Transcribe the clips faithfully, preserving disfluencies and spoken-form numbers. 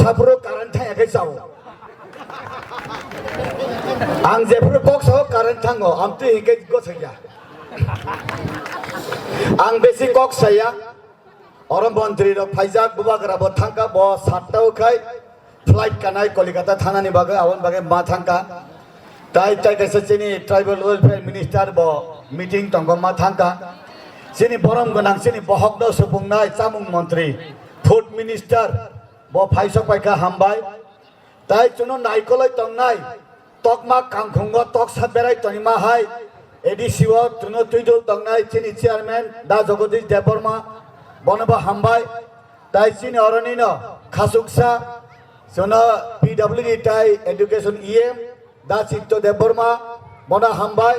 Saphuru current thang ya khe chao. Ang jephuru kok sao current thango, amtwi hinkhe gosakya. Ang besi kok saya. Oro montri rok phaijak, bubagra bo thangka, bo satta o khai flight kanai Kolkata thanani bagwi, aboni bagwi ma thangka. Tai, tai kaisa chini tribal welfare minister bo meeting tongo, ma thangka. Chini borom gwnang, chini bohok no supungnai chamung montri, food minister bo phaisok paikha, hambai. Tai chwngno naikolwi tongnai, tokma kangkhungo toksa berai tongma hai, A D C o chwngno twidul tongnai chini chairman Da Jagadish Debbarma, bono bo hambai. Tai chini oronino khasuksa chwngno P W D tai education E M Da Chitto Debbarma, bono hambai.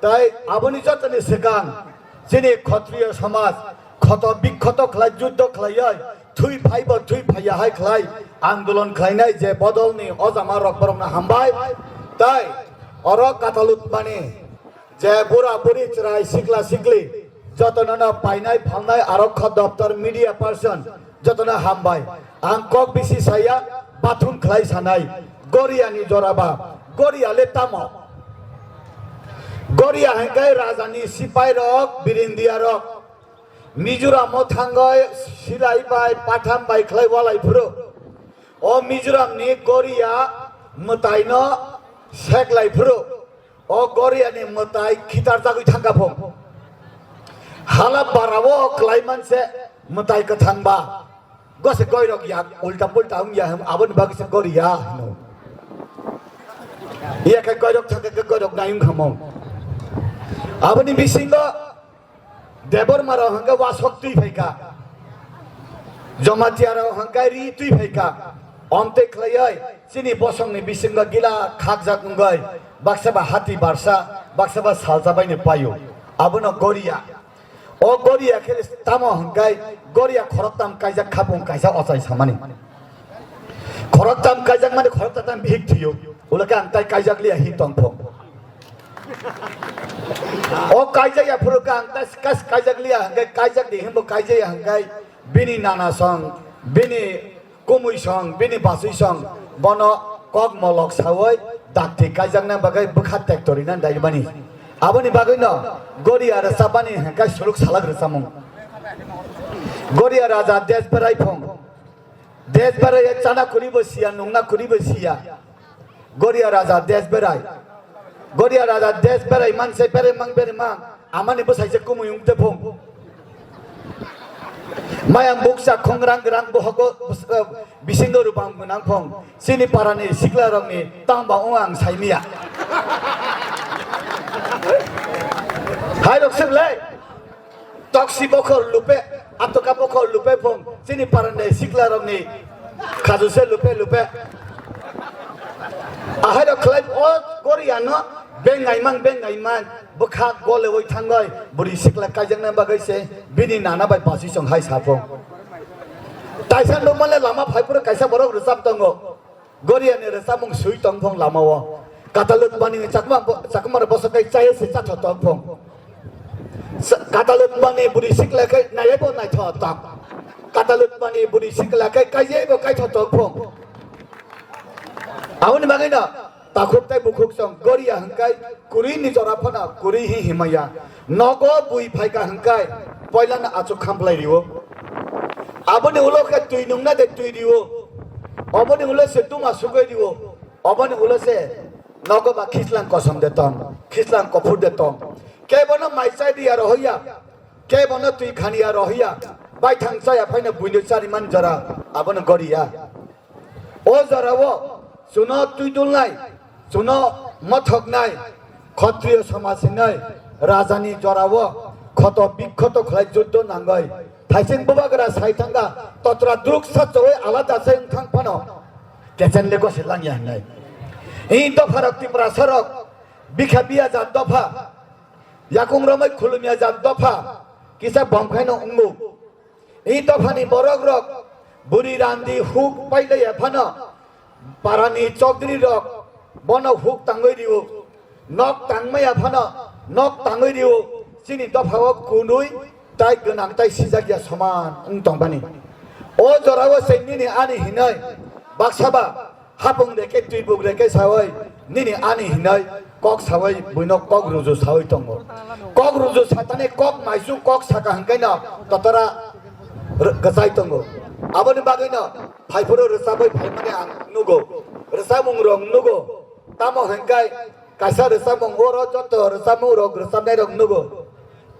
Tai aboni jotoni swkang chini Khotriyo somaj khoto bikhoto khlai, juddo khlaiwi, thwi phaibo thwi phaiya hai khlai andolon khlainai je bodolni ojama rok, borokno hambai. Tai oro Katalutmani je bura buri, chwrai sikla sikli, jotono no painai phalnai, aro kho doptor, media person, jotono hambai. Ang kok bisi saya, bathum khlai sanai, Goriani jora ba, Goria le tamo? Goria hingkai rajani sipai rok, birindia rok, Mizoram o thangoi silai bai, patham bai khlai walai phuru. O Mizoram ni Goria mwtai no seklai phuru. O Goria ni mwtai khitar jagwi thangka phung. Hala bara o klai manse mwtai kwthang ba. Gose goirok yak ulta pulta wng ya, aboni bagwi se Goria hino. Iya khe goirok thangkhe khe goirok nai wng kha mo. Aboni bisingo Debbarma rok hwnkhe wasok twi phaikha. Jamatia rok hwnkhe ri twi phaikha. Omtwi khlaiwi chini bosongni bisingo gila khakjak wngwi baksa ba hati barsa, baksa ba salsa baino paio. Abono Goria. O Goria khe tamo hwnkhe Goria khoroktam kaijak khapung kaisa ochai samani. Khoroktam kaijak mani khoroktam bihik thwiyo. Ulake ang tai kaijak liya hin tong phung. O kaijak ya phuru ka ang tai kas kaijak liya hwnkhe kaijak di himbo kaijak ya hwnkhe bini nana song, bini kumui song, bini basui song, bono kok molok sawi dakti kaijakna bagwi bwkha tektorina daimani. Aboni bagwino Goria rwchapmani hwnkhe suluk salak rwchapmung. Goria raja desh berai phung. Desh berai chana kuri bo siya, nungna kuri bo siya. Goria raja desh berai. Goria raja desh berai manse berai mang berai mang. Amani bwsai se kumui wng te phung. Maya bukcha khongrang grang bohogo, eh, bisingo rubang gwnang phung. Chini parani sikla rokni tang ba wng ang saimiya. Hai rok se belai. Toksi bokhor lupe, atoka bokhor lupe phung, chini parani sikla rokni khaju se lupe lupe. Ahai rok khlai o Goria no bengai mang, bengai mang, bwkha gole oi thangoi, bwrwi sikla kaijakna bagwi se bini nana bai basi song hai sa phung. Taisa nukmale lama phai phuru kaisa borok rwchap tongo. Goria ni rwchapmung swi tong phung lama o. Katalwk bani chakma bo-, chakma rok bosok kai chaya se chatho tong phung. Sa-, katalwk bani bwrwi sikla kai naiya bo naitho tong. Katalwk bani bwrwi sikla kai kaiya bo kaitho tong phung. Aboni bagwi no takhuk tai bukhuk song Goria hwnkhe kwrwi ni jora phano kwrwi hi himaya. Nogo bui phaikha hwnkhe poilano achuk khamplai rio. Aboni ulo khe twi nungna de twi rio. Oboni ulo se tuma sugwi rio. Oboni ulo se nogo ba khislang kosom de tong, khislang kophur de tong. Kebono mai chai di aro hoya. Kebono twi khani aro hoya. Baithang chaya phaino buino chari man jora. Abono Goria. O jorao chwngno twidulnai, chwngno mothoknai, Khotriyo somaj hinwi rajani jorao khoto bikhoto khlai juddo nangwi thaising bubagra sai thangkha, totra druk sachawi alada se wng thang phano kechenle gosi langya hinwi. I dopharok Tiprasarok bikha biya jat dopha, yakung romwi khulumya jat dopha, kisa bom khaino wngo. I dophani borok rok buri randi huk pailaiya phano parani chokdri rok bono huk tangwi rio, nok tangmaya phano nok tangwi rio, chini dophao kunui tai gwnang tai sijakya soman wng tongmani. O jorao se nini ani hinoi Baksa ba hapung reke, twibuk reke sawi, nini ani hinwi kok sawi, buino kok ruju sawi tongo. Kok ruju satani kok maisu kok saka hwnkhe no totora r-, gachai tongo. Aboni bagwi no phaiphuru rwchabwi phaimani ang nugo. Rwchabmung rok nugo. Tamo hwnkhe kaisa rwchapmung oro joto rwchapmung rok rwchapnai rok nugo.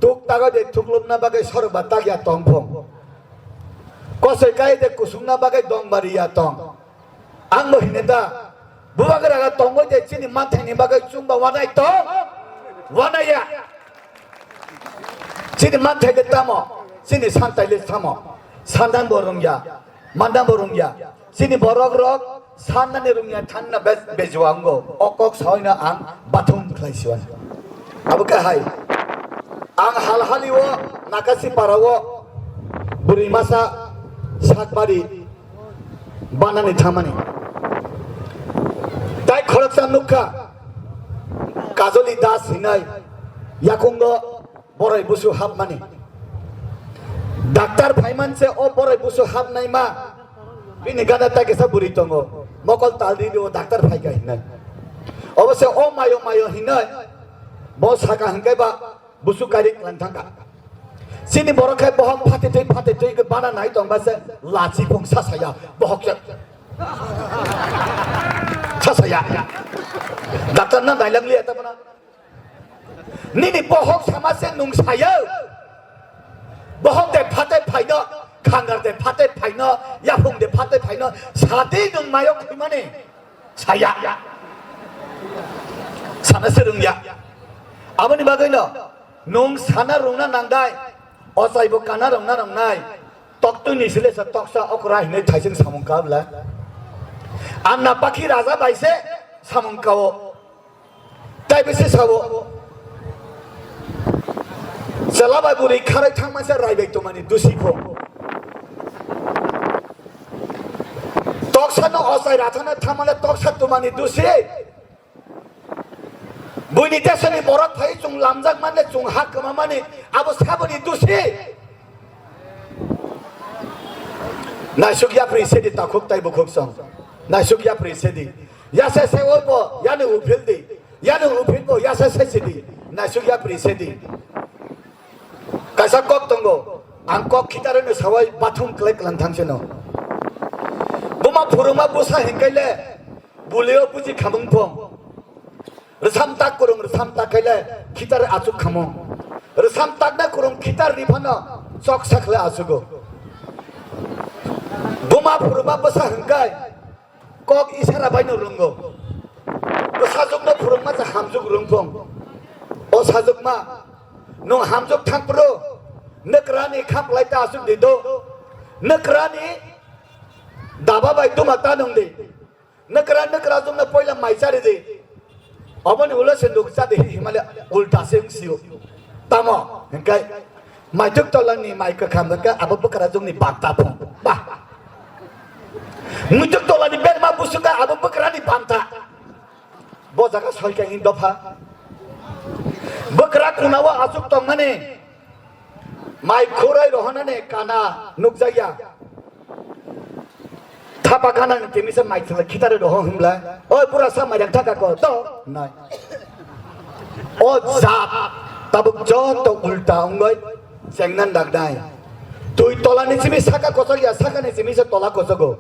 Tuk tago de thuklubna bagwi sorba tagya tong phung. Kosoi kai de kusungna bagwi dong bari ya tong. Ang bo hine da. Bubagra ga tongoi de chini manthai ni bagwi chungba wanai tong. Wanai ya. Chini manthai de tamo. Chini santai le tamo. Sandan bo rungya. Mandan bo rungya. Chini borok rok sannani rungya thanna be-, bejuango. O kok saoino ang bathum khlai siwan. Abo khe hai. Ang halhali o Nakasi para o bwrwi masa sakbari banani thangmani. Tai khoroksa nukha Kajoli Das hinai yakungo borai busu hapmani. Daktar phaiman se o borai busu hapnai ma. Bini gana ta kisa buri tongo. Mokol taldi o daktar phaika hinai. Obo se o mayo mayo hinai. Bo saka hingke ba busu kari klan thangka. Sini borok khe bohok phate twi phate twi ke bana nai tong ba se lachi phung sasaya. Bohok se. Sasaya. Daktar na dailang liya ta bana. Nini bohok sama se nung sayo. Bohok de phate phaino, khangar de phate phaino, yaphung de phate phaino, sadi nung mayo khimani. Saya. Sana se rungya. Aboni bagwi no, nung sana rungna nangdai, ochai bo kana rungna rungnai. Toktwi ni sile sa toksa okra hinwi thaising samung kabla. Anna pakhi raja bai se samung kao. Tai bisi sao. Chela bai buri kharai thangma se rai bai tumani dusi pho. Toksa no ochai rathana thangmale toksa tumani dusi. Buini desoni borok phai chung lamjak mane chung ha kwma mani abo saboni dusi. Naisuk yapri sedi takhuk tai bukhuk song. Naisuk yapri sedi. Yase se obo yani uphil di. Yani uphil bo yase se sedi. Naisuk yapri sedi. Kaisa kok tongo. Ang kok khitareno sawai bathum klek lang thangseno. Buma phuruma busa hingkaile. Bulio buji khamung phong. Rwsam tak kurung rwsam tak khaile khitar achuk khamung. Rwsam takna kurung khitar riphano chok sakhle achugo. Buma phuruma bwsa hwnkhe kok isara baino rwngo. Bwsajwkno phurungma cha hamjwk rwngphung. O sajwkma, nwng hamjwk thangphuru nwkrani khaplai ta achuk di do. Nwkrani daba bai tuma ta nwng di. Nwkra nwkra jongno poila mai chari di. Oboni ulo se nuk cha di himale ulta se wng sio. Tamo hingkai maituk tolani mai kwkham hingkai abo bwkra jongni banta phung. Ba. Muituk tolani berma busuka abo bwkrani banta. Bo jaga soika in dopha. Bwkra kunao asuk tongmani. Mai khuroi rohonani kana nukjakya. Thapa kanani timi se mai thwla khitare rohon himla. Oi pura sa mai rang thaka ko to nai. O jat tabuk joto ulta ongoi chengnan daknai. Tui tolani simi saka kosok ya sakani simi se tola kosogo.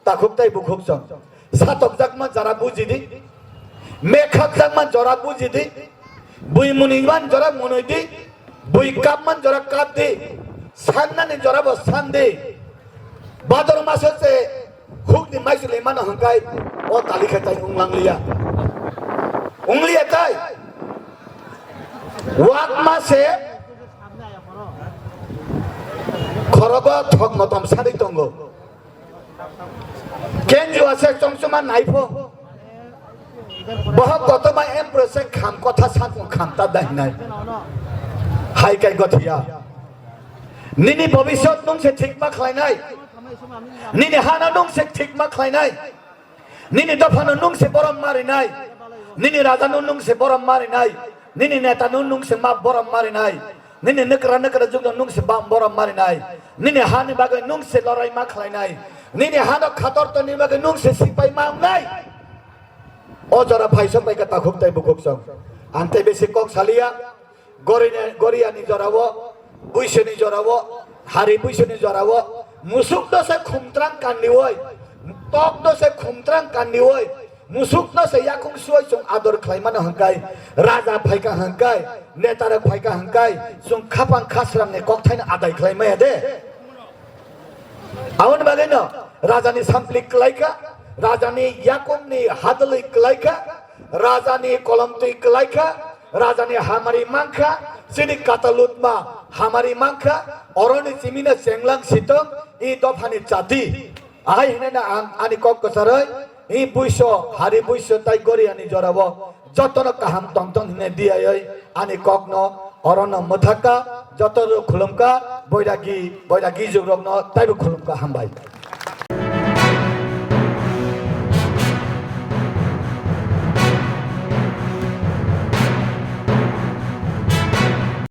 Takhuk tai bukhuk song. Satokjakma jora buji di. Mekhakjakma jora buji di. Bui munui man jora munui di. Bui kap man jora kap di. Sannani jora bo san di. Bador maso se hukni maisuli mano hwnkhe o tali khe tai wnglang liya. Wng liya tai. Wakma se khorogo thok motom sari tongo. Kenjua se chongchoma naipho. Bohok kotoma empress se kham kotha sakung kham ta dainai. Hai kai gothiya. Nini bobisot nung se thik ma khlainai. Nini hana nung se thik ma khlainai. Nini dophano nung se borom marinai. Nini rajano nung se borom marinai. Nini netano nung se ma borom marinai. Nini nukra nukra jugno nung se bam borom marinai. Nini hani bagwi nung se lorai ma khlainai. Nini hano khator toni bagwi nung se sipai ma wngnai. O jora phaisok bai kha takhuk tei bukhuk song. Ang tei besi kok saliya. Gorina-, Goriyani jorao, Buisoni jorao, Hari Buisoni jorao, musuk no se khumtrang kandioi, tok no se khumtrang kandioi, musuk no se yakung suoi chwng ador khlaimano hwnkai, raja phaika hwnkai, netarok phaika hwnkai, chwng khapang khasrang ni kokthaino adai khlaimaya de. Aboni bagwino rajani sampli kwlaikha, rajani yakungni hadwlwi kwlaikha, rajani kolomtwi kwlaikha, rajani hamari mankha, chini katalutma hamari mankha, oroni chimino chenglang sitong i dophani chati. Ahai hineno ang ani kok kwcharwi, i Buiso, Hari Buiso tai Goriyani jorao jotono kaham tongthong hinwi diyawi ani kokno orono mwthakha, joto khulumkha, boiragi, boiragi jugrokno taibo khulumkha, hambai.